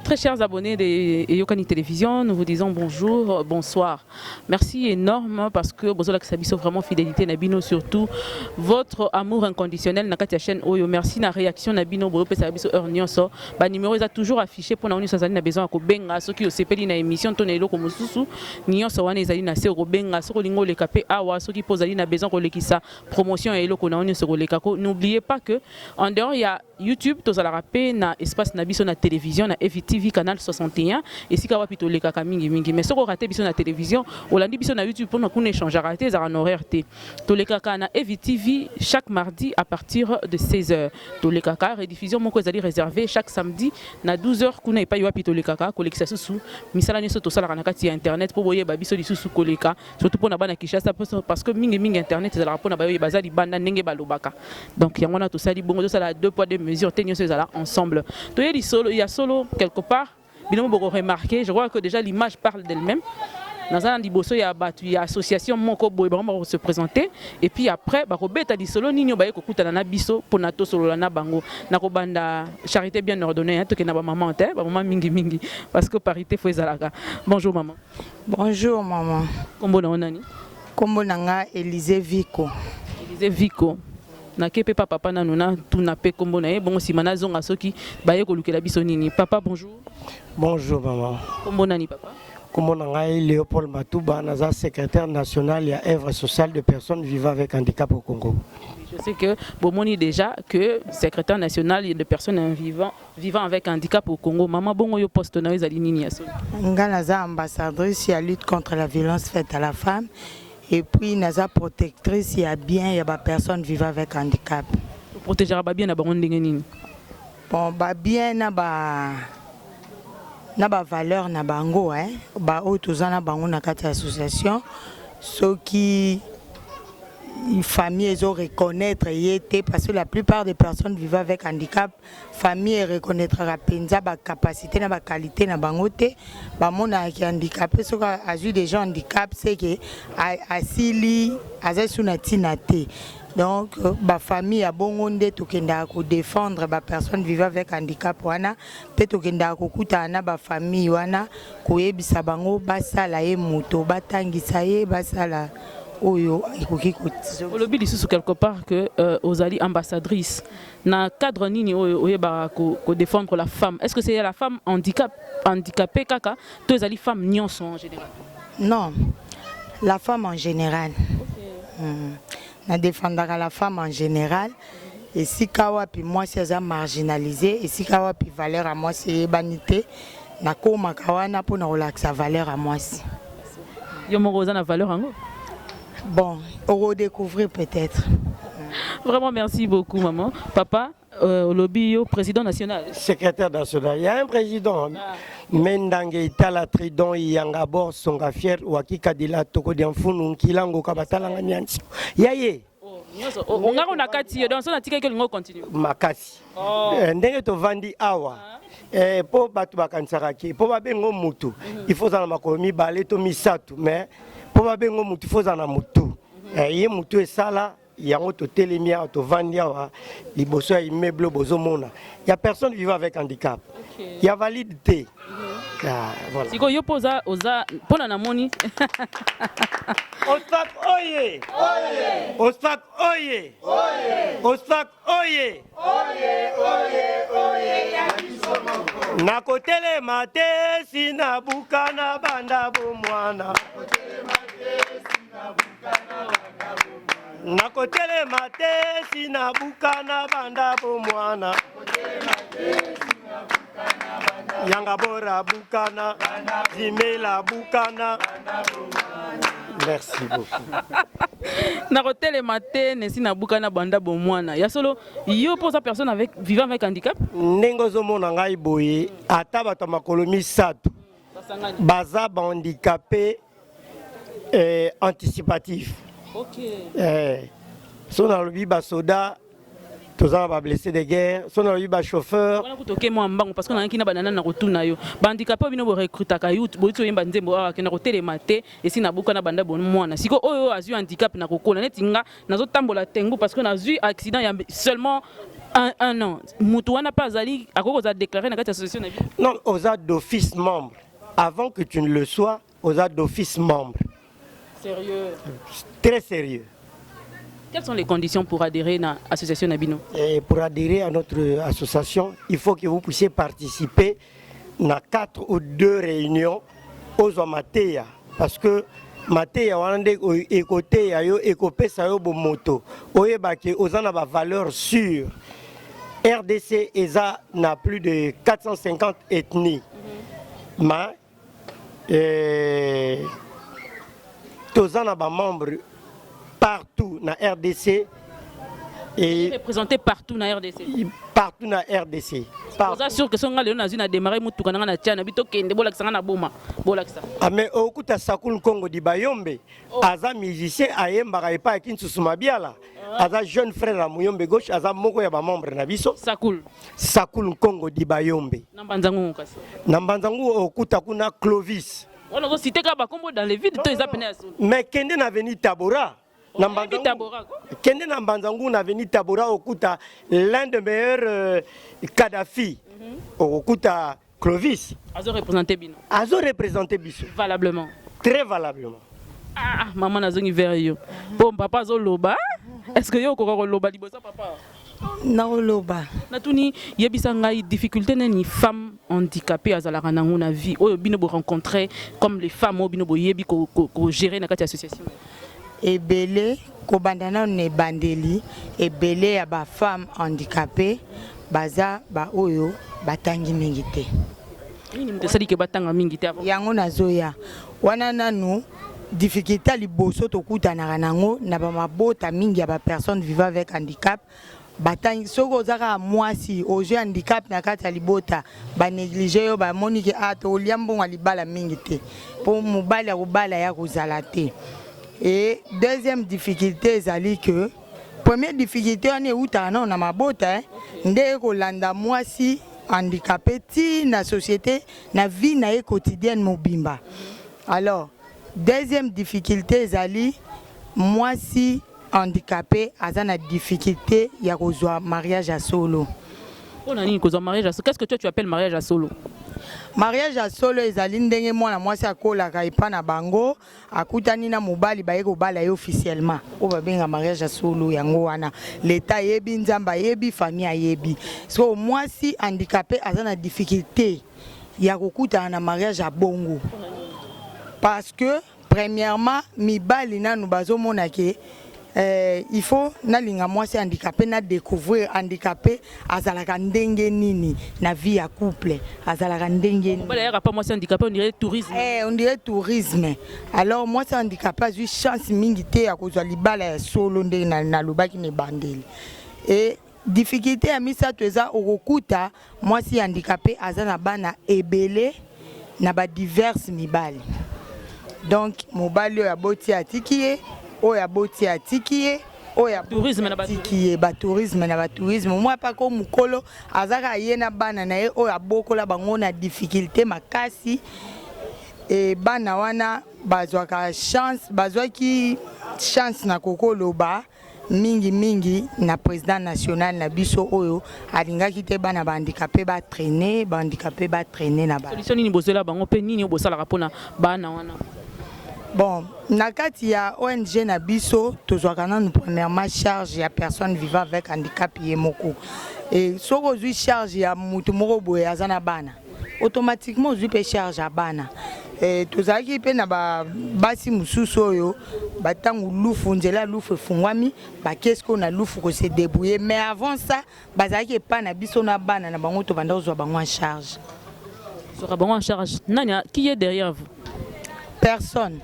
Très chers abonnés de Eyokani Télévision, nous vous disons bonjour, bonsoir. Merci énorme parce que bozolakisa biso vraiment fidélité na bino, surtout votre amour inconditionnel na kati ya chaîne oyo. Merci na réaction na bino, bopesa biso heure nyonso. Ba numéro eza toujours affiché pour na nyonso azali na besoin ya kobenga soki osepeli na émission to na eloko mosusu nyonso wana ezali na se kobenga, soki olingi oleka pe awa, soki mpo ozali na besoin kolekisa promotion ya eloko na yo nyonso koleka ko. N'oubliez pas que en dehors ya YouTube, tozalaka mpe na espace na biso na télévision na EVTV canal 61, esika wapi tolekaka mingimingi. Mais soki orater biso na télévision, olandi biso na YouTube, mpona kuna échangeaka te, ezalaka na horaire te. Tolekaka na EVTV chaque mardi à partir de 16h. Tolekaka rediffusion moko ezali réservé chaque samedi na 12h, kuna epai wapi tolekaka kolekisa susu misala nyonso tosalaka na kati ya internet mpo boyeba biso lisusu koleka, surtout mpona bana Kinshasa, parce que mingimingi internet ezalaka mpona bayoyeba baza libanda ndenge balobaka. Donc yango wana tosali bongo, tosala deux poids deux mesures te, nyonso ezala ensemble. Toyeli solo ya solo quelque part. Bino boko remarquer, je crois que déjà l'image parle d'elle-même. Naza na liboso ya bato ya association moko boye. Bango bako se présenter et puis après bakobeta lisolo nini oyo baye kokutana na biso mpona tosolola na bango. Na kobanda charité bien ordonnée, tokende na bamama te, bamama mingimingi, parce que parité faut ezalaka. Bonjour maman. Bonjour maman. Kombo na yo nani? Kombo na nga Élysée Vico. Élysée Vico. Nake mpe pa papa nanu, natuna mpe kombo na ye, bongo nsima nazonga soki baye kolukela biso nini. Papa, bonjour. Bonjour maman. Kombo nani, papa? Kombo na ngai Léopold Matuba, naza secrétaire national ya œuvre sociale de personnes vivant avec handicap au Congo. Je sais que bomoni déjà que secrétaire national de personnes vivant avec handicap au Congo. Maman, bongo yo, poste na yo ezali nini ya solo? Nga naza ambassadrice ya lutte contre la violence faite à la femme et puis naza protectrice ya bien ya bapersonnes vivant avec handicap. Protégeaka babien na bango ndenge nini? Bon, babien na bavaleur na bango, hein, baoyo toza na bango na kati ya association, soki famille ezo reconnaître ye te, parce que la plupart des personnes vivant avec handicap, famille ereconnaîtraka mpenza bacapacité na baqualité na bango te. Bamonaka handicapé, soki azwi déjà handicap, seke asili, aza su na ntina te. Donc bafamille ya bongo nde tokendaka kodéfendre bapersonnes vivant avec handicap wana, mpe tokendaka kokutana na bafamille wana, koyebisa bango basala ye moto, batangisa ye, basala oyo ekoki. Olobi lisusu quelque part que ozali ambassadrice na cadre nini oyo oyebaka kodéfendre la femme? Est ce que c'est la femme handicapée kaka to ezali femme nyonso en général? Non, la femme en général, okay. Nadéfendaka la femme en général. Esika wapi mwasi aza marginalisé, esika wapi valeur ya mwasi eyebani te, nakomaka wana mpona kolakisa valeur ya mwasi. Yo moko oza na valeur yango? Bon, okodécouvrir peut-être. Vraiment merci beaucoup maman. Papa, olobi yo président national? Secrétaire national. Il y a un président, ah. Mendange Itala Tridon Yanga Bor Songa Fier Waki Kadila Toko Diamfunu Nkilango Kabatalanga Nyansi Yaye. Ongako na kati yo, donc so natikaki, olingo continue. Makasi. Ndenge tovandi awa, mpo bato bakanisaka ke mpo babengo mutu, il faut ozala na makolo mibale to misato, mais mpo babengo mutu, il faut ozala na mutu. Ye mutu esala yango. Totelemi awa, tovandi awa liboso ya immeuble bozomona ya personne vivant avec handicap, ya valide te. Ah, voilà. Sikoyo yo mpo oza mpona namoni. OSFAC oye! OSFAC oye! OSFAC oye! Nakotelema te sinabuka na banda bomwana, nakotelema te sinabuka na banda bomwana. Yanga bora bukana zimela bukana. Merci beaucoup. Nakotelema te nesi nabuka na banda bomwana. Ya solo, yo mpo oza personne vivant avec handicap? Ndenge ozomona ngai boye, ata bato ya makolo misato baza bahandicapé anticipatif. So nalobi basoda, toza na bablessé de guerre, so nalobi bachauffeur. Wana kuta oke mwa mbango, parce que nayaki na banana na kotuna yo bahandicapé oyo bino borecrutaka. Yo boyiti oyemba nzembo awa akenda kotelema te esi nabuka na banda bomwana. Sikoyo oyo azwi handicap na kokola, neti nga nazotambola tengu parce que nazwi accident ya seulement Un an, moto wana mpe azali, akoki kozala déclaré na kati ya association na bino? Non, oza d'office membre. Avant que tu ne le sois, oza d'office membre. Sérieux? Très sérieux. Quelles sont les conditions pour adhérer na association na bino? Et pour adhérer à notre association, il faut que vous puissiez participer na quatre ou deux réunions, ozwa mateya, parce que mateya wana nde ekoteya yo, ekopesa yo bomoto, oyebake oza na bavaleur sûre. RDC eza na plus de 450 ethnies, mais toza na bamembre partout na RDC et représenté partout na RDC? Partout na RDC. Oza sûr que so nga lelo nazwi na démarre motuka na nga na tia na bi, tokende, bolakisa nga na boma, bolakisa? Ah, mais okuta Sakul Kongo di Bayombe. Aza musicien, ayembaka epai ya Kinsusu Mabiala. Aza jeune frère ya Muyombe Gauche, aza moko ya bamembre na biso. Sakul? Sakul Kongo di Bayombe. Na Mbanzango kasi? Na Mbanzangu okuta kuna Clovis. Wana ozocite kaka bakombo dans le vide to eza pene ya solo? Mais kende na avenue Tabora na Oyebi Mbanzangu. Tabora ko? Kende na Mbanzangu, na avenue Tabora, okuta l'un de meilleurs Kadhafi, okokuta Clovis. Azo représente bino? Azo représente biso. Valablement? Très valablement. Ah, mama, nazongi vers yo mpo papa azoloba. Est ce que yo okoka koloba liboso ya papa? Nakoloba. Natuni, yebisa ngai difficulté nini femme handicapée azalaka nango na vie, oyo bino borencontre comme les femmes, oyo bino boyebi kogérer na kati ya association. Ebele. Kobanda nano na ebandeli, ebele ya bafemme handicapé baza baoyo batangi mingi te. Nini moto esali ke batanga mingi te avant? Yango nazoya wana. Nanu difficulté ya liboso tokutanaka nango na bamabota mingi ya bapersone vivant avec handicap, batangi, soki oza kaka mwasi ozwi handicap na kati ya libota, banéglige yo, bamoni ke a tokolia mbongo ya libala mingi te, mpo mobali ya kobala ya kozala te. Et deuxième difficulté ezali que première difficulté wana eutaka nano na mabota, nde ekolanda mwasi handicapé ti na société, na vie na ye quotidienne mobimba. Alors, deuxième difficulté ezali mwasi handicapé aza na difficulté ya kozwa mariage ya solo. Mpona nini kozwa mariage ya solo? Qu'est-ce que toi tu appelles mariage ya solo? Mariage ya solo ezali ndenge mwana mwasi akolaka epa na bango, akutani na mobali, baye kobala ye officiellement, oyo babenga mariage ya solo. Yango wana leta ayebi, Nzambe ayebi, famille ayebi. So mwasi handicapé aza na difficulté ya kokutana na mariage ya bongo parce que premièrement mibali nanu bazomona ke il faut nalinga mwasi handicapé, na découvrir handicapé azalaka ndenge nini na vie ya couple, azalaka ndenge nini. Mobali ayaka pa mwasi handicapé, on dirait tourisme. On dirait tourisme. Alors mwasi handicapé azwi chance mingi te ya kozwa libala ya solo, ndenge nalobaki na ebandeli. E difficulté ya misato eza okokuta mwasi handicapé aza na bana ebele na badiverse mibali. Donc mobali oyo aboti atiki ye, oyo aboti atiki ye, oyo Tourisme na atiki ye, batourisme na batourisme. Mwa mpaka mokolo azaka ye na bana na ye oyo abokola bango na difficulté makasi. E bana wana bazwaka chance, bazwaki chance na kokoloba mingimingi na président national na biso oyo alingaki te bana bahandicapé batraîne, bahandicapé batraîne na ba Solution nini bozwela bango mpe nini oyo bosalaka mpona bana wana? Bon, na kati ya ONG na biso, tozwaka nanu premièrement charge ya personne vivant avec handicap ye moko. E soki ozwi charge ya mutu moko boye aza na bana, automatiquement ozwi mpe charge ya bana. Tozalaki mpe na basi mosusu oyo batango Lufu, nzela ya Lufu efungwami, bakesi oyo na Lufu kose débrouiller. Mais avant ça bazalaki epai na biso na bana na bango, tobanda kozwa bango en charge. Zwaka bango en charge nani? Qui est derrière vous? Personne.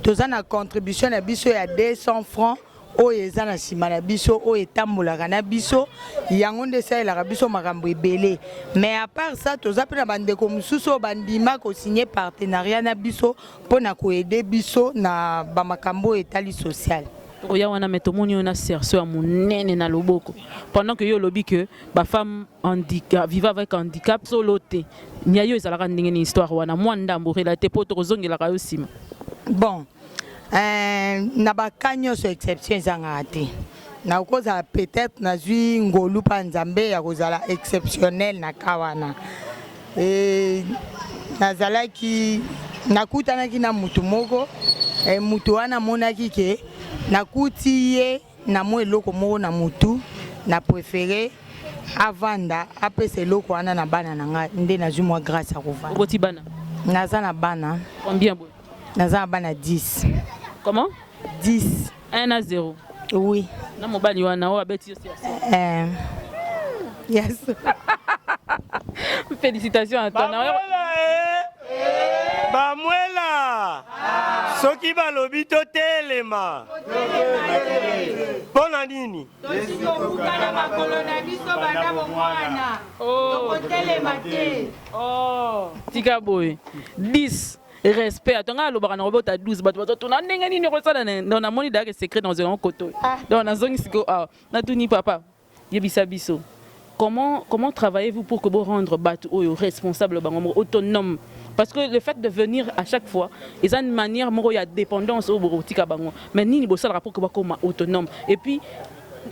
Toza na contribution na biso ya 200 francs oyo eza na nsima na biso, oyo etambolaka na biso. Yango nde esalelaka biso makambo ebele. Mais à part ça, toza mpe na bandeko mosusu oyo bandima kosigne partenariat na biso mpo na koaider biso na bamakambo oyo etali social. Tokoya wana, mais tomoni oyo na cerceau ya monene na loboko, pendant que yo olobi que bafemme handicap, vivant avec handicap, solo te. Nia yo ezalaka ndenge nini, histoire wana? Mwa ndambo relate mpo tokozongelaka yo nsima. Bon, na baka nyonso exception ezangaka te. Nakozala peut-être nazwi ngolu mpa Nzambe ya kozala exceptionnel na ka wana. E, nazalaki nakutanaki na mutu moko e, mutu wana amonaki ke nakuti ye na mwa eloko moko na mutu, na préféré avanda apesa eloko wana na bana na ngai, nde nazwi mwa grâce ya kovanda. Oboti bana? Naza na bana. Combien boye? Naza na bana 10. Comment? 10. 1 à 0. Oui. Na mobali wana oyo abeti yo? Yes. Félicitations à toi. Bamwela, soki balobi totelema, mpo na nini? Tosikokukana makolo na biso banda bomwana, tokotelema te. Oh, tika boye, 10, respect. Ato ngai alobaka na kobota 12, bato bazotuna ndenge nini okosala. Donc namoni dayake secret na kozela koto. Donc nazongi sikoyo awa, natuni papa, yebisa biso comment travaillez-vous pour que vous rendre bato oyo responsable, bango moko autonome? Parce que le fait de venir à chaque fois eza une manière moko ya dépendance oyo bokotika bango. Mais nini bosalaka pour que bakoma autonome? Et puis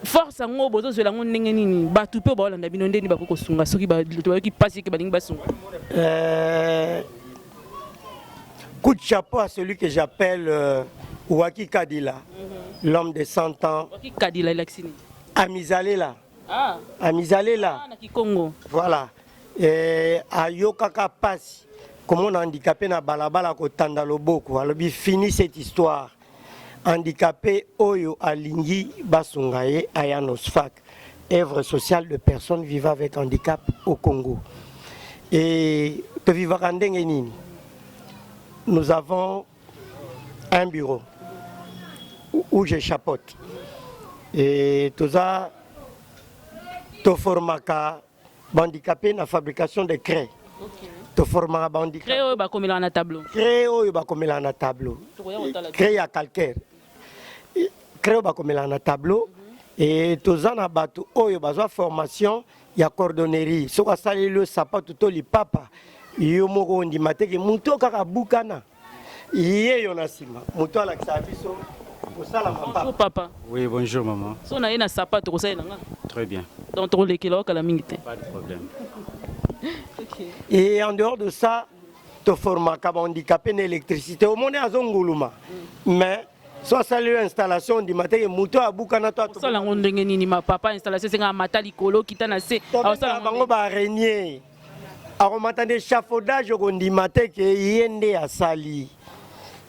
force yango bozozwela yango ndenge nini? Bato mpe baolanda bino, ndeni bakoki kosunga soki bayoki mpasi eke balingi basunga? Coup de chapeau à celui que j'appelle Waki Kadila, l'homme de 100 ans. Waki Kadila elakisi nini? Amizalela. Ah. Amizalela. Ah, na Kikongo. Voilà. Ayokaka pasi komona handicapé na balabala kotanda loboko, alobi: "Fini cette histoire." Handicapé oyo alingi basunga ye, aya na OSFAC, Œuvre sociale de personnes vivant avec handicap au Congo. Et tovivaka ndenge nini? Nous avons un bureau où je chapeaute et toza toformaka bahandicapé na fabrication de craie. Toformaka bahandicapé. Craie oyo bakomelaka na tableau? Craie oyo bakomelaka na tableau. Tokoya kotala. Craie ya calcaire, craie oyo bakomelaka na tableau. E toza na bato oyo bazwa formation ya cordonnerie. Soki asaleli yo sapatu to lipapa, yo moko ondima teke motu oyo kaka abukana ye yo na nsima, moto alakisaka biso kosala mapapa. Bonjour papa. Oui, bonjour maman. So na ye na sapato kosalela nga. Très bien. Donc tokolekela okala mingi te. Pas de problème. Et en dehors de ça, toformaka bahandicapé na électricité. Omoni azonguluma, mais so asali yo installation, ondima teke moto oyo abukana to. Osala yango ndenge nini ma papa? Installation esengaka mata likolo, kita na se. Tobengaka bango baaraignée. Akomata nde échafaudage, okondima te ke ye nde asali.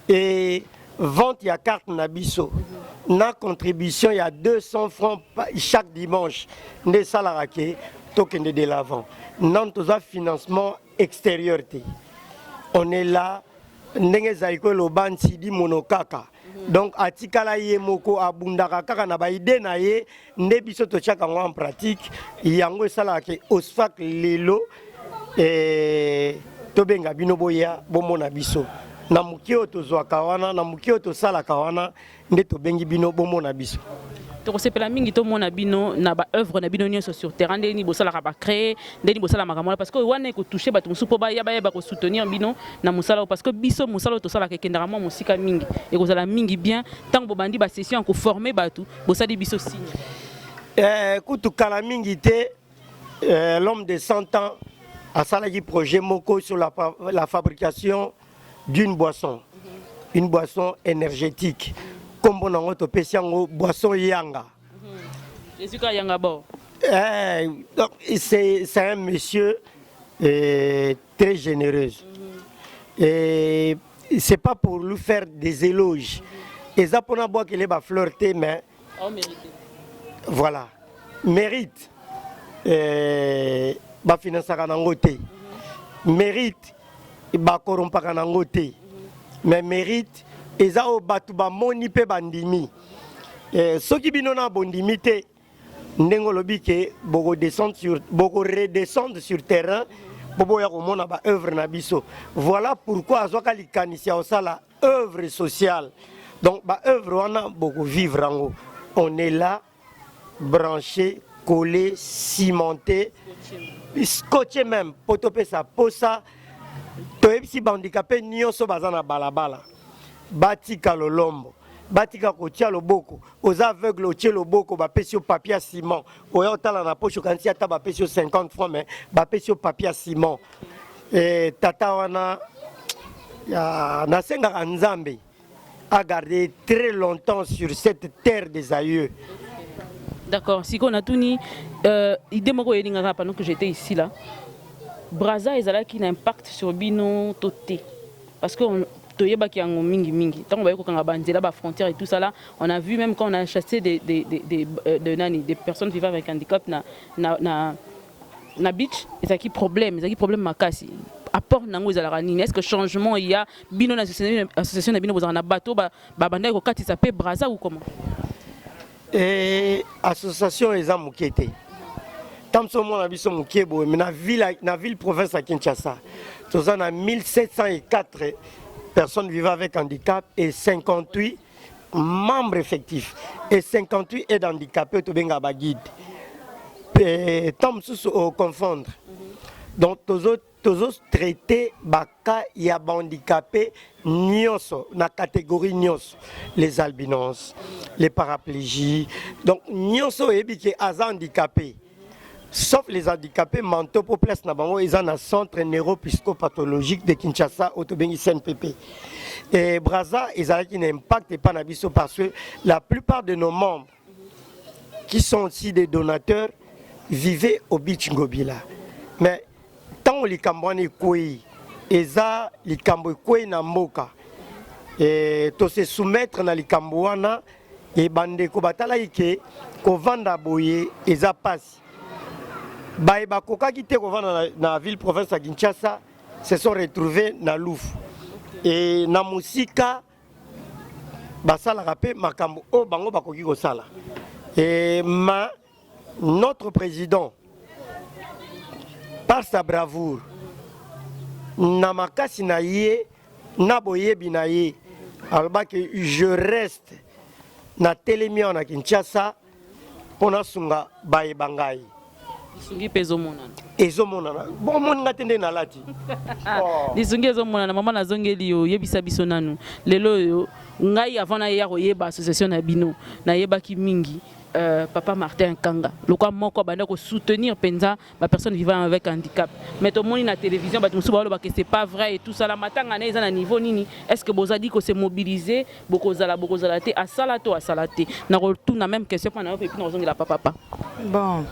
E vente ya carte na biso na contribution ya 200 francs chaque dimanche nde esalaka ke tokende de l'avant. Nanu toza financement extérieur te. On est là ndenge ezali ko eloba nsidi mono kaka. Donc atikala ye moko, abundaka kaka na baidées na ye, nde biso totiaka yango en pratique. Yango esalaka ke OSFAC lelo tobenga bino, boya bomona biso na moke oyo tozwaka wana, na moke oyo tosalaka wana, nde tobengi bino bomona biso. Tokosepela mingi tomona bino na baœuvre na bino nyonso sur terrain, ndenge nini bosalaka bacraie, ndenge nini bosala makambo wana, parce que wana ekotouche bato mosusu mpo baya bayeba kosoutenir bino na mosala oyo, parce que biso mosala oyo tosalaka ekendaka mwa mosika mingi. Ekozala mingi bien ntango bobandi basession ya koforme bato, bosali biso signe. Kutu kala mingi te, l'homme de 100 ans asalaki projet moko sur la fabrication d'une boisson, une boisson énergétique. Kombo nango topesi yango boisson yanga. Esika yanga bor. Donc c'est un monsieur très généreux et c'est pas pour lui faire des éloges, eza mpona bwakele bafleur te, mais mérité. Voilà, mérite bafinansaka nango te, mérite bakorompaka nango te, mais mérite eza oyo bato bamoni mpe bandimi. Soki bino na bondimi te, ndenge olobi ke bokodescendre sur, bokoredescendre sur terrain mpo boya komona baœuvre na biso. Voilà pourquoi azwaka likanisi ya kosala œuvre sociale. Donc baœuvre wana bokovivre yango. On est là, branché, collé, cimenté, scotché même, mpo topesa posa. Toyebisi bahandicapé nyonso baza na balabala, batika lolombo. Batika kotia loboko. Oza aveugle, otie loboko, bapesi yo papier ya ciment. Oya otala na poche, okanisi ata bapesi yo 50 francs, mais bapesi yo papier ya ciment. E, tata wana ya, nasengaka Nzambe a garder très longtemps sur cette terre des aïeux. D'accord. Sikoyo natuni idée moko eyelingaka pendant que j'étais ici là. Brazza ezalaki na impact sur bino to te? Parce que toyebaki yango mingi mingi ntango baye kokanga banzela, bafrontière et tout ça là, on a vu même quand on a chassé des, de nani, des personnes vivant avec handicap na beach, ezalaki problème, ezalaki problème makasi. Apport nango ezalaka nini? Est ce que changement ya bino na association na bino, bozalaka na bato babandaki kokatisa mpe Braza ou comment? E, association eza moke te. Ntango mosu omona biso moke boye, mais na ville province ya Kinshasa, toza na 1704 personnes vivant avec handicap et 58 membres effectifs et 58 aides handicapés, tobengaka baguide. Ntango mosusu oconfondre. Donc tozotraite bacas ya bahandicapé nyonso, na catégorie nyonso, les albinos, les paraplégies, donc nyonso oyebi ke aza handicapé, sauf les handicapés mentaux, po place na bango eza na Centre neuropsychopathologique de Kinshasa oyo tobengi CNPP. Et Braza ezalaki na impact epa na biso parce que la plupart de nos membres, qui sont aussi des donateurs, vivaient au Beach Ngobila. Mais ntango likambo wana ekwei, eza likambo ekwei na mboka, e, tose soumettre na likambo wana. E, bandeko batalaki ke kovanda boye eza pasi. Baye bakokaki te kovanda na ville province ya Kinshasa se sont retrouvés na Lufu e na mosika. Basalaka mpe makambo oyo bango bakoki kosala. E ma notre président, par sa bravoure, na makasi na ye, na boyebi na ye, alobaki: "Je reste, natelemi awa na Kinshasa mpo nasunga bayeba ngai." Lisungi mpe ezomonana. Ezomonana. Bomoni nga te nde nalati. Oh. Lisungi ezomonana. Mama, nazongeli yo. Oyebisa biso nanu lelo oyo, ngai avant nayeya koyeba association na bino, nayebaki mingi papa Martin Kanga lokwa moko abanda kosoutenir mpenza bapersonne vivant avec handicap. Mais tomoni na télévision bato mosusu balobaka c'est pas vrai et tout ça. La matanga na eza na niveau nini? Est ce que bozali kose mobiliser? Bokozala, bokozala te? Asala to asala te? Na kotuna même question mpo na yo mpe, puis nakozongela papa. Bon,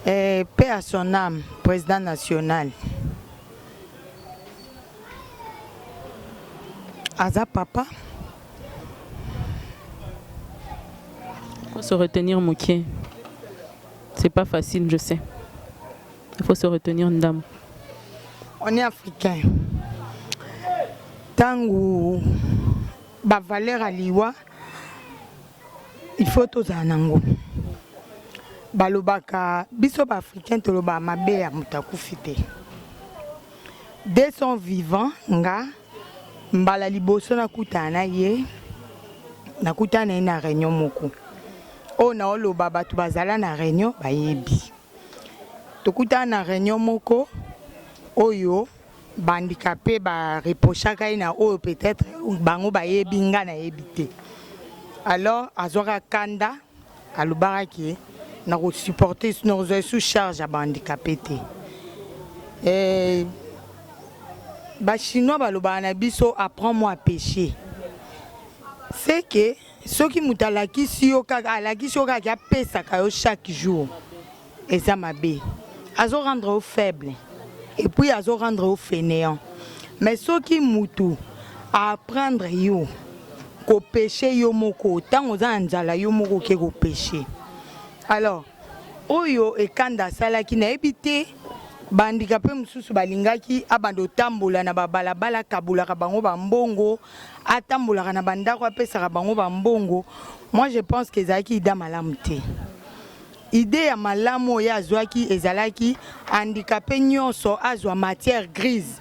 paix à son âme, président national. Aza papa. Faut se retenir mokie. C'est pas facile, je sais. Il faut se retenir ndambo. On est africain. Tangu ba valeur ya liwa, il faut tozala nango. Balobaka biso baafricain tolobaka mabe ya moto akufi te. De son vivant, nga mbala liboso nakutana na ye, nakutana na ye na réunion moko oyo naoloba, bato bazala na réunion bayebi. Tokutana na réunion moko oyo bahandicapé bareprochaka ye na oyo peut-être bango bayebi, nga nayebi te. Alors azwaka kanda, alobaka ke nakosupporte, nakozwa sous charge ya bahandicapé te. Bachinois balobaka na biso: "Apprends moi à pêcher." C'est que soki moto alakisi yo kaka, alakisi yo kaka, apesaka yo chaque jour, eza mabe, azorendre yo faible et puis azorendre yo fainéant. Mais soki mutu aapprendre yo kopêcher yo moko, ntango oza na nzala, yo moko oke kopêcher. Alors oyo ekanda asalaki, nayebi te, bahandicapé mosusu balingaki abanda otambola na babalabala, akabulaka bango bambongo, atambolaka na bandako, apesaka bango bambongo. Moi, je pense que ezalaki idée malamu te. Idée ya malamu oyo azwaki ezalaki handicapé nyonso azwa matière grise,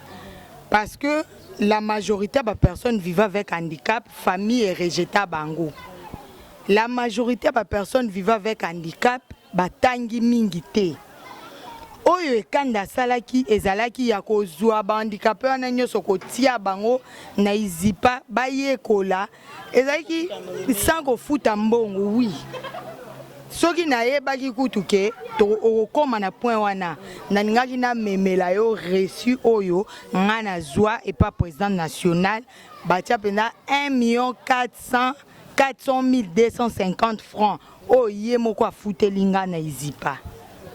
parce que la majorité ya bapersonnes vivant avec handicap, famille erejeta bango. La majorité ya bapersonnes vivant avec handicap batangi mingi te. Oyo Ekanda asalaki ezalaki ya kozua ba handicapes wana nionso kotia bango na ISIPA bayekola, ezalaki sans kofuta mbongo, oui. Soki nayebaki kutu ke okokoma na point wana, nalingaki namemela yo reçu oyo nga nazua epa president national, batia penza 1 million 400 400 250 francs oyo ye moko afuteli nga na ISIPA.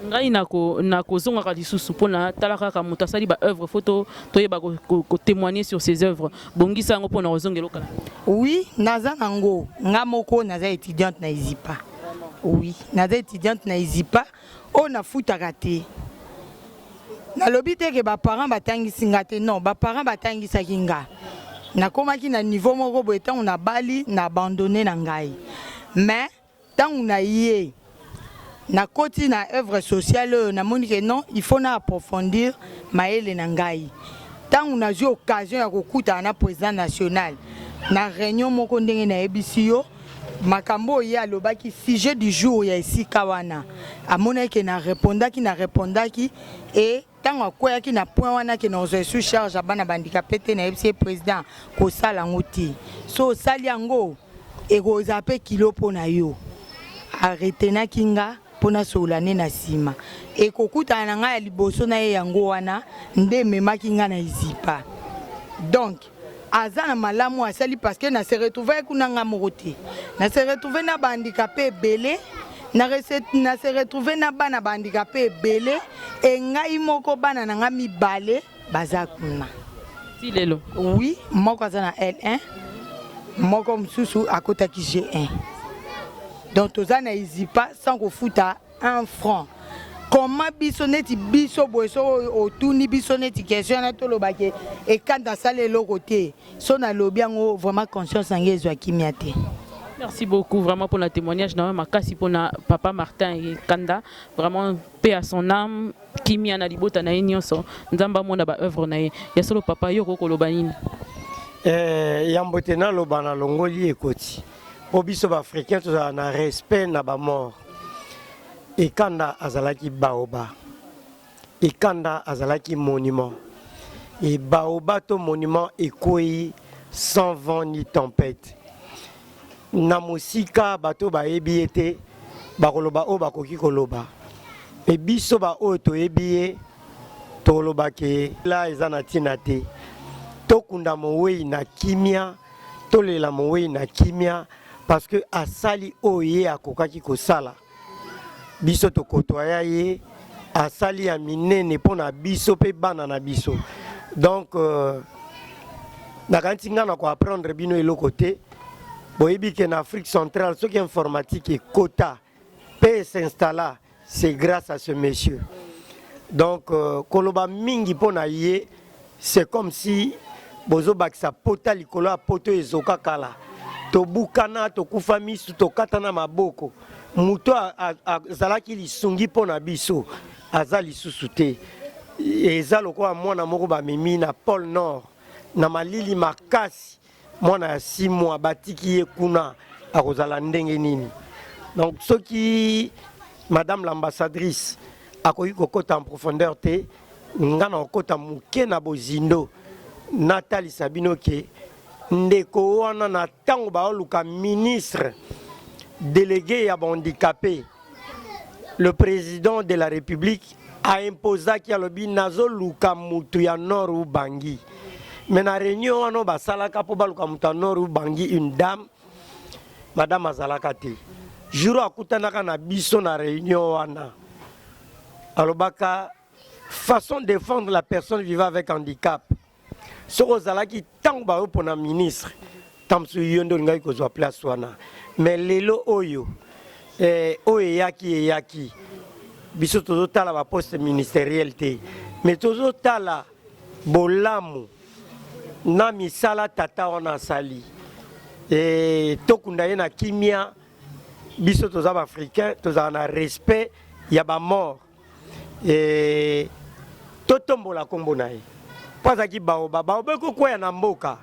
Ngai nako nakozongaka lisusu pona tala kaka moto asali ba œuvre faut to toyeba ko, ko, ko témoigner sur ses œuvres bongisa yango pona kozongela okala. Oui, naza na ngo nga moko naza étudiante na ISIPA. Oui, naza étudiante na ISIPA oyo nafutaka te. Nalobi te ke ba parents batangisi nga te, non, ba parents batangisaki nga. Nakomaki na niveau moko boye ntango nabali na abandonne na ngai. Mais ntango naye nakoti na œuvre sociale oyo namoni ke non, il faut na approfondir mayele na ngai. Ntango nazwi occasion ya kokutana na président national na réunion moko ndenge nayebisi yo, makambo oyo ye alobaki sujet du jour ya esika wana, amonaki ke na repondaki na repondaki e ntango akweyaki na point wana ke nakozwa sous charge ya bana bandikape te, nayebisi ye président kosala yango te, so osali yango ekozala mpe kilo mpo na yo. Aretenaki nga mpo nasolola nde na nsima ekokutana na ngai ya liboso na ye, yango wana nde ememaki ngai na ISIPA. Donc aza na malamu asali parce que na se retrouve kuna nga moko te, na se retrouve na bahandicapé ebele, na se retrouve na bana bahandicapé ebele e ngai moko bana na nga mibale baza kuna ti lelo. Oui, moko aza na L1, moko mosusu akotaki G1. Donc toza na ISIPA sans kofuta un franc. Comment biso neti biso boye so otuni biso neti question wana tolobake Ekanda asala eloko te, so nalobi yango vraiment conscience na ngai ezwa kimia te. Merci beaucoup vraiment pour le témoignage na makasi pour na papa Martin Ekanda, vraiment paix à son âme, kimia na libota na ye nyonso, Nzambe amona ba œuvre na ye. Ya solo papa, yo okoloba nini? Yambo te naloba na longoli ekoti mpo biso baafricain tozala na respect na bamort. Ekanda azalaki baoba, Ekanda azalaki monument e baoba to monument ekwei sans vent ni tempête. Na mosika bato bayebi ye te bakoloba oyo bakoki koloba, e biso baoyo toyebi ye toloba ke la eza na ntina te. Tokunda mowei na kimia, tolela mowei na kimia parce que asali oyo ye akokaki kosala. Biso tokotoya ye, asali ya minene mpo na biso mpe bana na biso. Donc nakanisi nga na koapprendre bino eloko te. Boyebi ke na Afrique centrale soki informatique ekota mpe s'installa, c'est grâce à ce monsieur. Donc koloba mingi mpo na ye, c'est comme si bozobakisa pota likolo ya poto ezoka kala. Tobukana, tokufa misu, tokatana maboko. Moto azalaki lisungi mpo na biso aza lisusu te. Eza lokola mwana moko bamemi na pôle Nord na malili makasi, mwana ya 6 mois batiki ye kuna, akozala ndenge nini? Donc soki madame l'ambassadrice akoki kokota en profondeur te, nga na kokota moke na bozindo, natalisa bino ke ndeko wana na ntango baoluka ministre délégué ya bahandicapé, le président de la République aimposaki, alobi nazoluka mutu ya Nord Ubangi. Mais na réunion wana basalaka mpo baluka mutu ya Nord Ubangi, une dame, madame azalaka te. Jour akutanaka na biso na réunion wana, alobaka façon de défendre la personne vivant avec handicap. Soki ozalaki ntango bayopona ministre, ntango mosusu yo nde olingaki kozwa place wana. Mais lelo oyo oyo eyaki eyaki, biso tozotala baposte ministériel te, mais tozotala bolamu na misala tata wana asali. Tokunda ye na kimia. Biso toza baafricain, tozala na respect ya bamort e totombola nkombo na ye mpo azalaki baoba. Baoba ekokwea na mboka,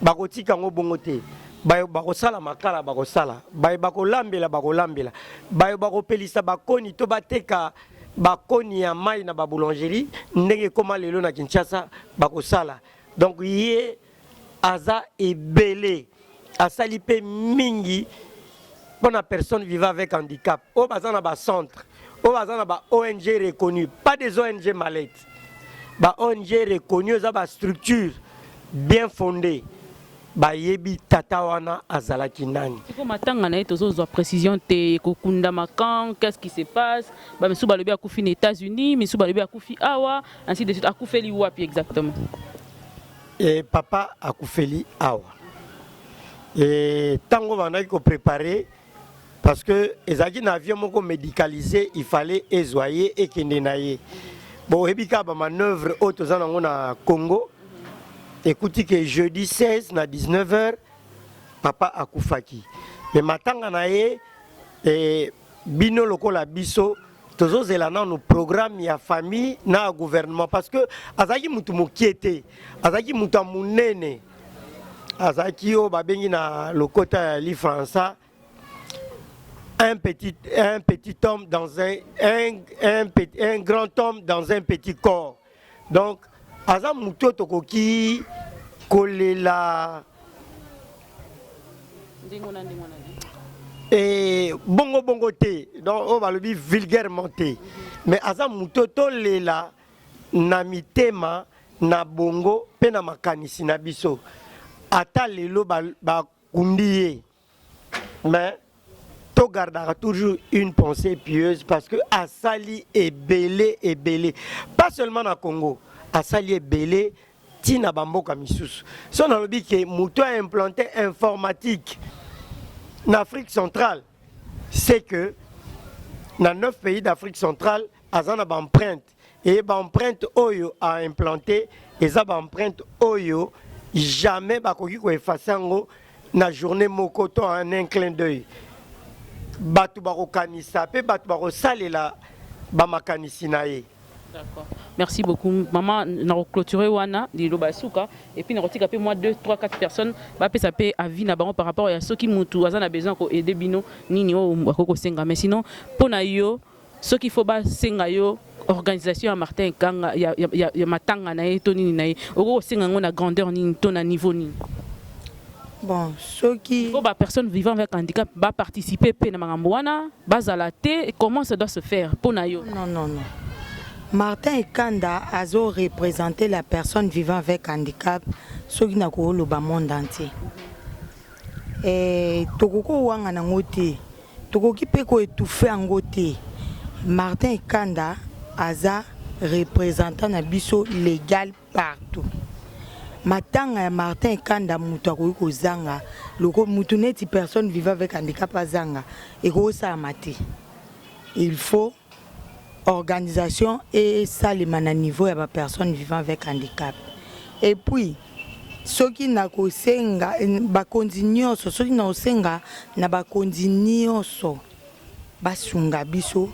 bakotika yango bongo te. Bayo bakosala makala bakosala, bayo bakolambela bakolambela, bayo bakopelisa bakoni to bateka. Bakoni ya mai na baboulangerie ndenge ekóma lelo na Kinshasa bakosala. Donc ye aza ebele, asali mpe mingi mpona personne vivant avec handicap oyo baza na bacentre, oyo baza na ba ONG reconnu, pas des ONG mallette, ba ONG reconnu, eza bastructure bien fondée. Bayebi tata wana azalaki nani. Siko matanga na ye, tozozwa précision te. Ekokundama quand? Qu'est-ce qui se passe? Bamisusu balobi akufi na États-Unis, misusu balobi akufi awa, ainsi de suite. Akufeli wapi exactement? E, papa akufeli awa. E, ntango bandaki kopréparer, parce que ezalaki na avion moko médicalisé, il fallait ezwa ye, ekende na ye. Bon, oyebi kaka bamanœuvre oyo toza nango na Congo. Ekuti ke jeudi 16 na 19 heures papa akufaki. Me matanga na ye e, bino lokola biso tozozela nanu programme ya famille na ya gouvernement, parce que azalaki mutu mokie te, azalaki mutu ya monene, azalaki oyo babengi na lokota ya lifrança un petit homme dans un grand homme dans un petit corps. Donc aza mutu oyo tokoki kolela. Ndenge na ndenge wana. E bongo bongo te, donc oyo balobi vulgairement te, mais aza motu oyo tolela na mitema, na bongo mpe na makanisi na biso. Ata lelo bakundi ye, mais togardaka toujours une pensée pieuse, parce que asali ebele ebele, pas seulement na Congo, asali ebele ntina bamboka misusu. So nalobi ke moto a implanté informatique na Afrique centrale, c'est que na 9 pays d'Afrique centrale aza na baempreinte. E baempreinte oyo a implanté eza baempreinte oyo jamais bakoki koeffacer yango na journée moko to en un clin d'œil. Bato bakokanisa mpe bato bakosalela bamakanisi na ye. D'accord. Merci beaucoup. Maman, na clôturer wana liloba suka et puis na kotika pe moi 2 3 4 personnes ba pesa pe avis na bango par rapport à soki mutu aza na besoin ko aider bino, nini o ko senga. Mais sinon, pona yo, soki faut ba senga yo organisation ya Martin Kanga ya matanga na ye to nini na ye, oko senga ngo na grandeur nini to na niveau nini? Bon, soki il faut ba personne vivant avec handicap ba participer pe na makambo wana, bazala te, comment ça doit se faire pona yo? Non, non, non. Martin Ekanda azo représenter la personne vivant avec handicap soki na koloba monde entier. Eh, tokoki kowanga nango te, tokoki mpe koétouffer yango te. Martin Ekanda aza représentant na biso légal partout. Matanga ya Martin Ekanda, moto akoki kozanga loko mutu neti personne vivant avec handicap azanga, ekokosalama te. Il faut organisation esalema na niveau ya bapersonne vivant avec handicap. Et puis soki nakosenga bakonzi nyonso, soki nakosenga na bakonzi nyonso basunga biso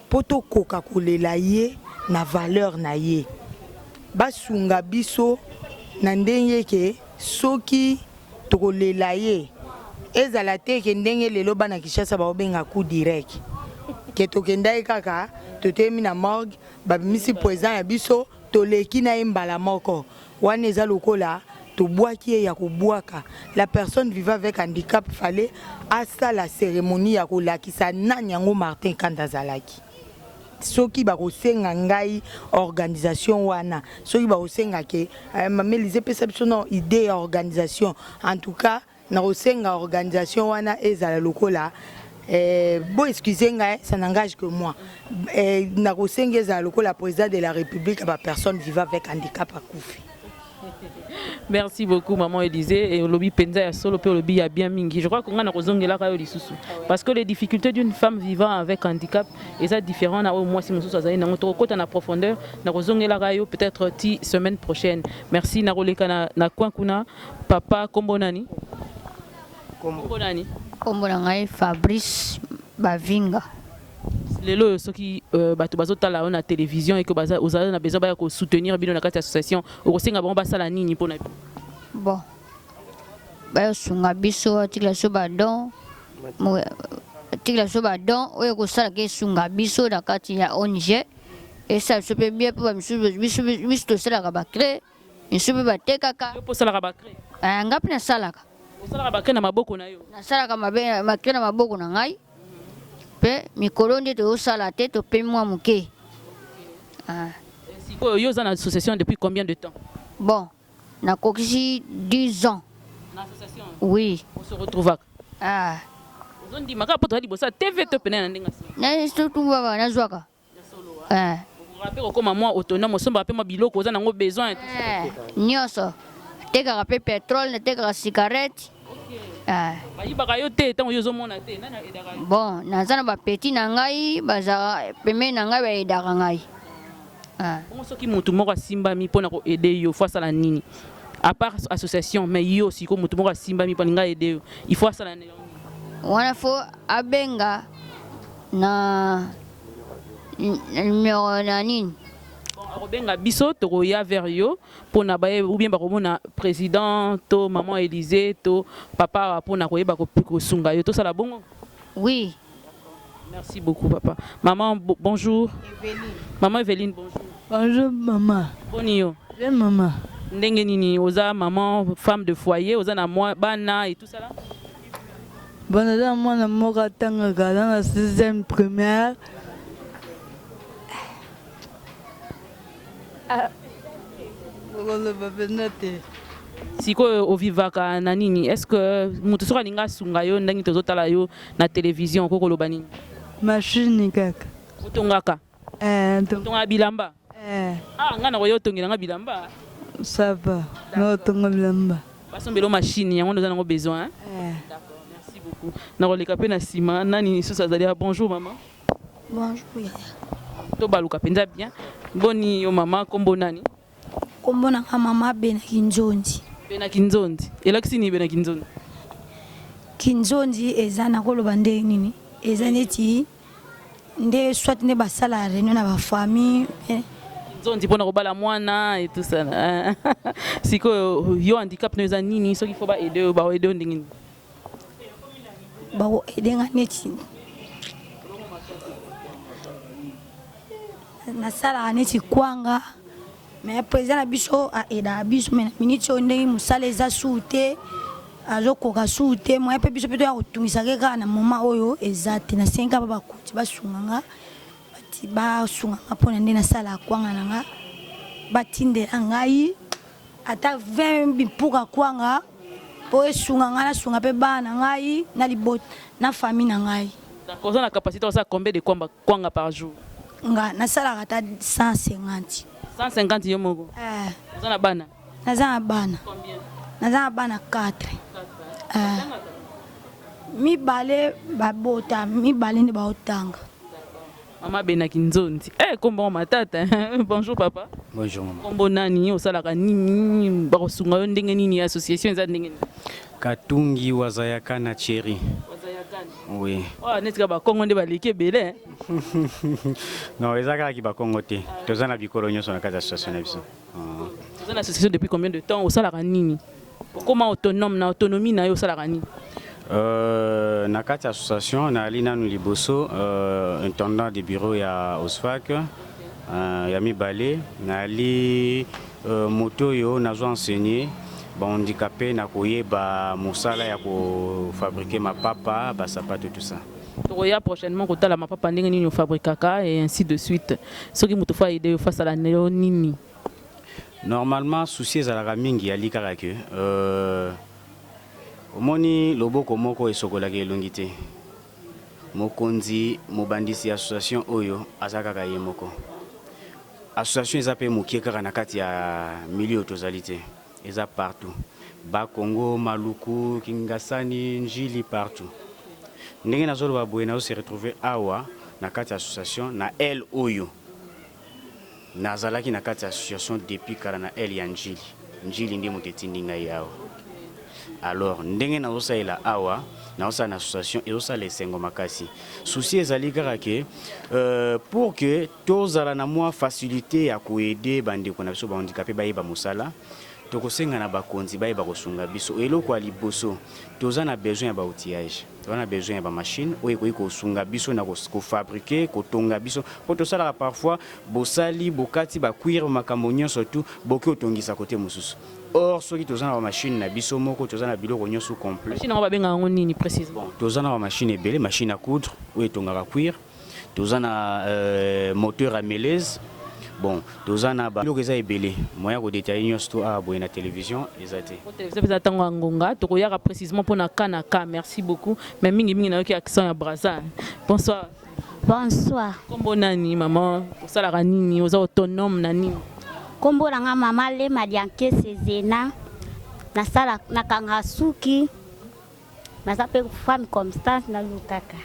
mpo tokoka kolela ye na valeur na ye, basunga biso na ndenge ke soki tokolela ye, ezala te ke ndenge lelo bana Kinshasa baobenga coup direct, ke tokendaki kaka, totelemi na morgue, babimisi président na biso, toleki na ye mbala moko. Wana eza lokola tobwaki ye ya kobwaka. La personne vivant avec handicap, fallait asala cérémonie ya kolakisa nani yango Martin Kanda azalaki. Soki bakosenga ngai organisation wana, soki bakosenga ke mama Elise, epesa biso no idée ya organisation, en tout cas nakosenga organisation wana ezala lokola bo excuse ngai, ça n'engage que moi, nakosenga ezala lokola président de la République ya bapersonne vivant avec handicap akufi. Merci beaucoup, maman Élisée. Et olobi penza ya solo pe olobi ya bien mingi. Je crois qu'on a kozongelaka yo lisusu, parce que les difficultés d'une femme vivant avec handicap eza différent na oyo mwasi mosusu azali nango. Tokokota na profondeur na kozongelaka yo peut-être ti semaine prochaine. Merci. Na koleka na coin kuna, papa, kombo nani? Kombo nani? Kombo na ngai Fabrice Bavinga. Lelo oyo soki bato bazotala yo na télévision eke ozala na besoin baya kosoutenir bino na kati ya association, okosenga bango basala nini mpona bino? Bon, bayosunga biso, batikela biso badon. Batikela biso ba don oyo ekosalaka esunga biso na kati ya ONG esala biso mpe bien mpo bamisusu biso biso tosalaka ba craie misusu mpe batekaka. Yo mpe osalaka ba craie? Eh, nga mpe nasalaka. Osalaka ba craie na maboko na yo? Nasalaka mabe ba craie na maboko na ngai mpe mikolo nde tozosala te topemi mwa moke. Ah. Sikoyo yo oza na association depuis combien de temps? Bon, Nakokisi 10 ans. Na association? Oui. O se retrouvaka? Ah. Ozo ndima kaka po toza liboso ya TV to pena na ndenge ya solo? Na surtout baba nazwaka. Ya solo ah. Eh. Okoka pe kokoma mwa autonome osombaka pe mwa biloko oza nango besoin. Eh, nyonso. Natekaka pe petrole, natekaka cigarette. Okay. Eh. Bayibaka yo te tango yo ozomona te, nani aidaka yo? Bon, naza na ba petits na ngai bazalaka pembeni na ngai ba aidaka ngai. Ah. Bongo soki mutu moko asimbami pona ko aider yo, faut asala nini? À part association, mais yo siko mutu moko asimbami pona nga aider yo, il faut asala nini? Wana faut abenga na numero na nini? Bon, akobenga biso tokoya vers yo pona baye ou bien bakomona président to maman Elysée to papa pona koyeba kosunga yo tosala bongo? Oui. Merci beaucoup papa. Maman bonjour. Evelyne. Maman Evelyne bonjour. Bonjour maman. Boni yo. Bien maman. Ndenge nini oza maman femme de foyer oza na moi bana et tout ça là? Bon naza mwana moko atangaka aza na 6e primaire. Ah, okoloba mpenza te. Sikoyo ovivaka na nini? Est-ce que moto soki alingi asunga yo ndenge tozotala yo na television okoki koloba nini? Machine kaka. Otongaka? Eh, otongaka bilamba? Eh. Ah, ngai nakoya otongela nga bilamba. Ça va, naotonga bilamba. Basombela yo machine yango nde oza nango besoin? Eh. D'accord, merci beaucoup. Nakoleka mpe na nsima nani lisusu azali? Bonjour maman. Bonjour yaya. Tobaluka mpenza bien. Boni yo mama, kombo nani? Kombo na nga mama Bena Kinzonzi. Bena Kinzonzi. Elakisi nini Bena Kinzonzi? Kinzonzi eza nakoloba ndenge nini? Eza neti nde soit nde basala réunion na ba famille. Kinzonzi pona kobala mwana et tout ça. Sikoyo yo handicap no eza nini? Soki faut ba aider yo ba aider yo ndenge nini? Bako aider nga neti nasalaka neti kwanga mais president na biso a aidaka biso mais na minute oyo ndenge mosala eza suu te azokoka suu te moyen mpe biso mpe toya kotungisa ke kaka na moment oyo eza te nasengi kaka bakonzi basunga nga basunga nga mpona nde nasalaka kwanga na nga batindela ngai Ata 20 bipuka kwanga po esunga ngai nasunga pe bana na ngai na libota na famille na ngai. D'accord, oza na capacite osala combien de kwamba kwanga par jour? Nga nasalaka ata 150. 150 yo moko? Eh. Oza na bana? Naza na bana. Combien? Naza na bana 4. Eh. Mibale babota, mibale nde baotanga. Mama Bena Kinzonzi. Eh, kombo matata. Bonjour papa. Bonjour maman. Kombo nani, osalaka nini, bakosunga yo ndenge nini, association eza ndenge nini? Katungi Wazayakana Thierry. Wazayakana. Oui. Oh, neti ka bakongo nde baleki ebele. Hein? Non, eza kaka ki bakongo te. Toza na bikolo nyonso na kati ya association na biso. Ah. Toza na association depuis combien de temps? Osalaka nini? Okoma autonome na autonomie na yo osalaka nini? Euh, na kati ya association nayali nanu liboso euh, intendant de bureau ya OSFAC euh, ya mibale nayali euh, moto oyo nazo enseigner bahandicapé na koyeba mosala ya kofabrike mapapa basapato tout ça. Tokoya prochainement kotala mapapa ndenge nini ofabrikaka et ainsi de suite. Soki moto fo aide yo fasala na yo nini? Normalement souci ezalaka mingi yali kaka que euh, omoni loboko moko esokolaka elongi te. Mokonzi mobandisi ya association oyo aza kaka ye moko. Association eza pe mokie kaka na kati ya milieu oyo tozali te, eza partout. Bas Congo, Maluku, Kingasani, Ndjili partout. Ndenge nazoloba boye nazo se retrouver awa na kati ya association na aile oyo. Nazalaki na kati ya association depuis kala na aile ya Ndjili. Ndjili nde moto etindi ngai awa. Alors ndenge nazosalela awa, nazosala na association ezosala esengo makasi. Souci ezali kaka ke euh, pour que tozala na mwa facilité ya ko aider bandeko na biso ba handicapés bayeba mosala. Tokosenga na bakonzi bayeba kosunga biso. Eloko ya liboso, toza na besoin ya ba outillages, toza na besoin ya ba machines oyo ekoki kosunga biso na ko fabriquer, kotonga biso po tosalaka parfois bosali, bokati ba cuir, makambo nionso tout, boke kotongisa cote mosusu. Or soki toza na ba machines na biso moko, toza na biloko nionso complet. Machine yango babengaka yango nini precisement? Bon, toza na ba machines ebele, machine à coudre oyo etongaka cuir. Toza na moteur ya meleuse bon toza na ba biloko eza ebele moyen ya ko detailler nionso tout awa boye na television eza te. Po television pe eza tango ya ngonga tokoyaka precisement pona cas na cas merci beaucoup mais mingi mingi nayoki accent ya Brazza bonsoir. Bonsoir. Kombo nani maman osalaka nini oza autonome na nini? Kombo na nga maman Lema Diankese Zena nasala nakanga suki Naza pe femme constante na lukaka.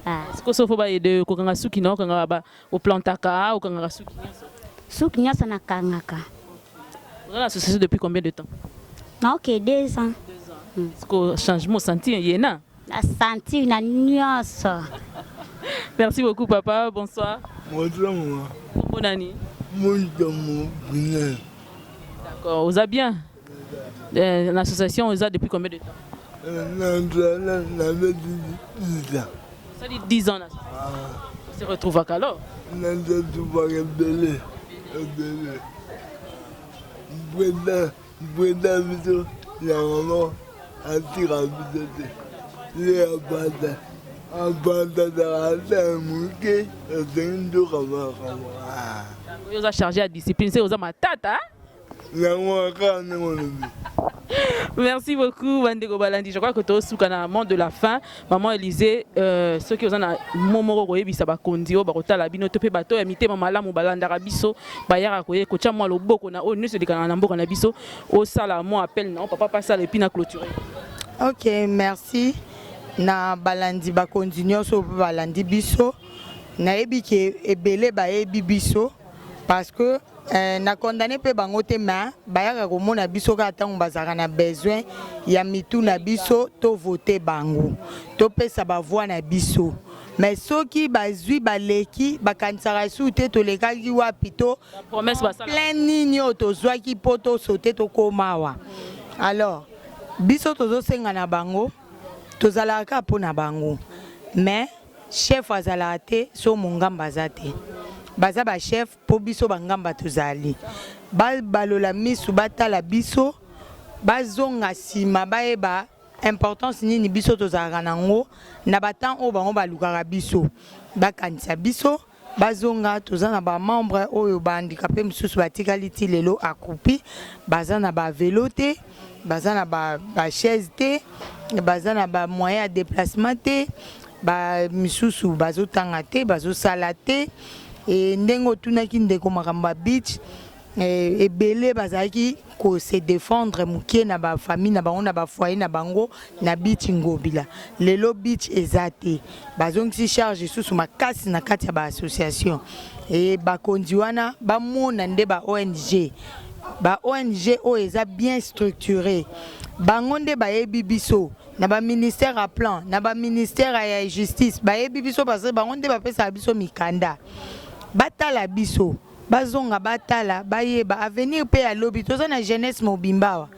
Ah. Siko so fo ba aider kokanga suki na okanga ba oplantaka okangaka suki nyonso. Suki nyonso na kangaka. Oza na association depuis combien de temps? Na ok 2 ans. Siko changement sentir yena? Na sentir na nyonso. Merci beaucoup papa, bonsoir. Bonsoir maman. Kombo nani? Montomo Brunel. D'accord, oza bien? Euh, l'association oza depuis combien de temps? Nabeti 10 ans. Osali 10 ans na ah. Se retrouvaka alors? Nasetrouvaka ebele ebele. Président président biso ya mama atika biso te. Ye abanda abandaka ata moke esengi ndoka makambo. Yo oza chargé ya discipline, se oza matata. Yango kaka ndenge olobi. Merci beaucoup bandeko balandi. Je crois que tosuka na mot de la fin. Maman Elysée, euh, soki oza na mot moko koyebisa bakonzi oyo bakotala bino to pe bato ya mitema malamu balandaka biso bayaka koye kotia mwa loboko na oyo nyonso elekanaka na mboka na biso osala mwa appel na papa pasala et puis na clôturer. Ok, merci na balandi bakonzi nyonso oyo balandi biso. Nayebi ke ebele bayebi biso parce que Eh, na condamne mpe bango te mais bayaka komona biso kaka ntango bazalaka na besoin ya mitu na biso to vote bango topesa bavoi na biso mais soki bazwi baleki bakanisaka lisusu te tolekaki wapi to plein nini oyo tozwaki mpo tosote tokoma awa alors biso tozosenga na bango tozalaka kaka mpo na bango mais chef azalaka te so mongamba aza te baza bachef Po biso ba ngamba tozali. Ba balola misu batala biso bazonga sima bayeba importance nini biso tozalaka na ngo na ba temps oyo bango balukaka biso bakanisa biso bazonga toza na ba membre oyo ba handicape mosusu batikali ti lelo accroupi baza na ba velo te baza na ba, ba chaise te baza na ba moyen ya déplacement te ba misusu bazotanga te bazosala te e ndenge otunaki ndeko makambo ya beach e, ebele bazalaki ko se défendre mokie na ba famille na bango na ba foyer na bango na beach Ngobila lelo beach eza te bazongisi charge lisusu makasi na kati ya ba association e bakonzi wana bamona nde ba ONG ba ONG oyo eza bien structure bango nde bayebi biso na ba ministère ya plan na ba ministère ya justice bayebi biso parce que bango nde bapesaka biso mikanda batala biso bazonga batala bayeba avenir mpe ya lobi toza na jeunesse mobimba awa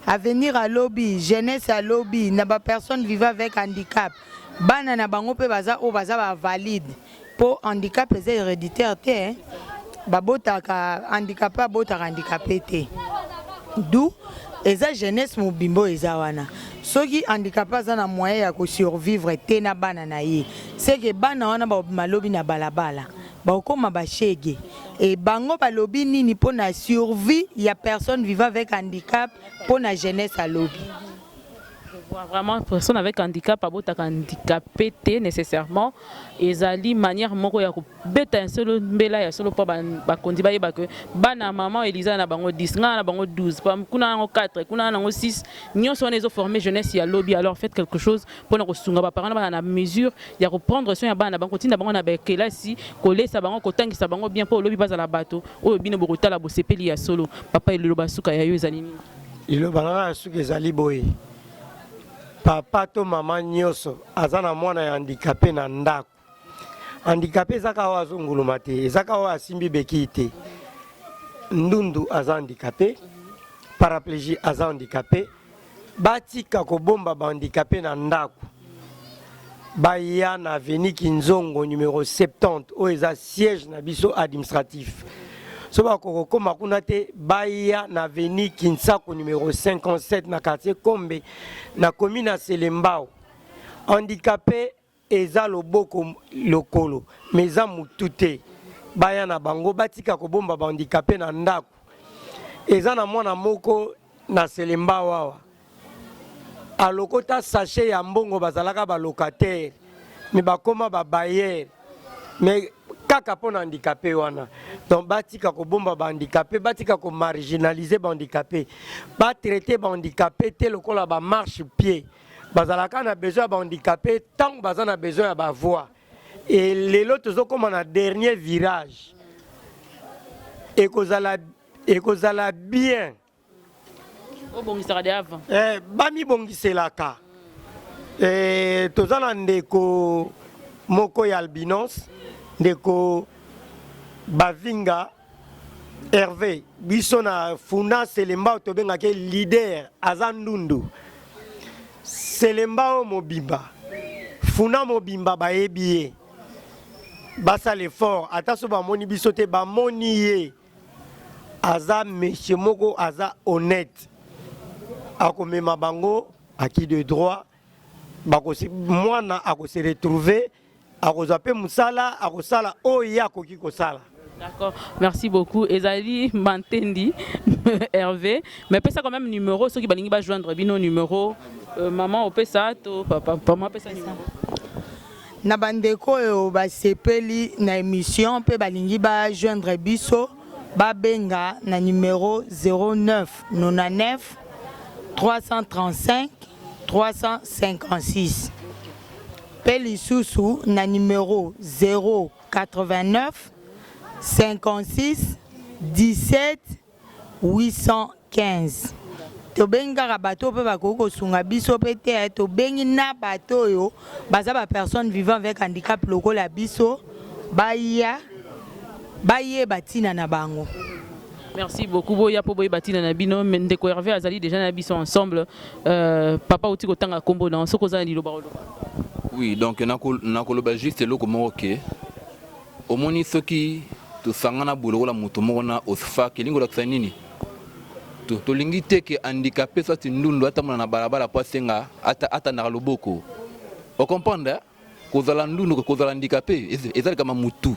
avenir ya lobi jeunesse ya lobi na ba personnes vivant avec handicap bana na bango mpe baza oyo baza ba valide mpo handicap eza héréditaire te eh. Babotaka handicape abotaka handicape te d'où eza jeunesse mobimba oyo eza wana soki handicape aza na moyen ya ko survivre te na bana na ye seke bana wana bakobima lobi na balabala bakokoma bashege e bango balobi nini mpo na survie ya personne vivant avec handicap mpo na jeunesse alobi Vraiment personne avec handicap abotaka handicapé te nécessairement ezali manière moko ya kobeta ya solo mbela ya solo mpo bakonzi bayeba ke bana maman Elisa na bango 10 ngai na bango 12 kuna yango 4 kuna na yango 6 nyonso wana ezoforme jeunesse ya lobi. Alors faites quelque chose mpona kosunga baparent na bana na mesure ya koprendre soin ya bana na bango, kotinda bango na bakelasi, kolesa bango, kotangisa bango bien mpo lobi bazala bato oyo bino bokotala bosepeli ya solo. Papa Eliloba suka ya yo ezali nini? Liloba na ngai ya suka ezali boye, papa to mama nyonso aza na mwana ya handicapé na ndako. Handicapé eza kaka oyo azonguluma te, eza kaka oyo asimbi bekiyi te. Ndundu aza handicapé, Paraplégie aza handicapé. Batika kobomba ba handicapé na ndako. Baya na avenue Kinzongo numero 70 oyo eza siège na biso administratif. So bakokokoma kuna te, baya na avenue Kinsaku numero 57 na quartier Kombe na commune ya Selembao. Handicapé eza loboko lokolo mais eza mutu te. Baya na bango, batika kobomba ba handicapé na ndako. Eza na mwana moko na Selembao awa alokota sachet ya mbongo, bazalaka ba locataire mais bakoma ba bailleur, mais kaka mpo na handicapé wana. Donc batika kobomba ba handicapé, batika komarginaliser ba handicapé, batraiter ba handicapé te lokola ba marchepied. Bazalaka na besoin ya ba handicapé ntango baza na besoin ya bavoix. E lelo tozokóma na dernier virage, ekozala bien. Obongisaka de avant. Bamibongiselaka. Toza na ndeko moko ya albinos, ndeko Bavinga Hervé. Biso na Funa Selembao tobengaki leader. Aza ndundu Selembao mobimba, Funa mobimba bayebi ye. Basala effort, ata so bamoni biso te, bamoni ye. Aza monsieur moko aza honnête, akomema bango à qui de droit. Mwana akose retrouver, akozwa mpe mosala, akosala oyo ye akoki kosala. D'accord, merci beaucoup. Ezali Mantendi, Hervé. Mais pesa quand même numéro, ceux qui balingi ba joindre bino numéro. Maman opesa to papa, maman pesa numéro. Na bandeko oyo basepeli na émission mpe balingi bajoindre biso, babenga na numéro 09 99 335 356, mpe lisusu na numéro 089 56 17 815. Tobengi kaka bato oyo mpe bakoki kosunga biso mpe te. Tobengi na bato oyo baza bapersone vivant avec handicap lokola biso, baya bayeba ntina na bango. Merci beaucoup. Boya po boyeba ntina na bino. Mais ndeko Hervé azali déjà na biso ensemble. Papa uti kotanga kombo na soko oza na liloba koloba. Oui, donc nakoloba juste eloko moko ke omoni, soki tosangana boye lokola moto moko na OSFAC, elingi kolakisa nini? Tolingi te ke handicapé soit ndundu atambola na balabala po asenga, atandaka loboko. Ocomprendre? Kozala ndundu, kozala handicapé eza likama mutu.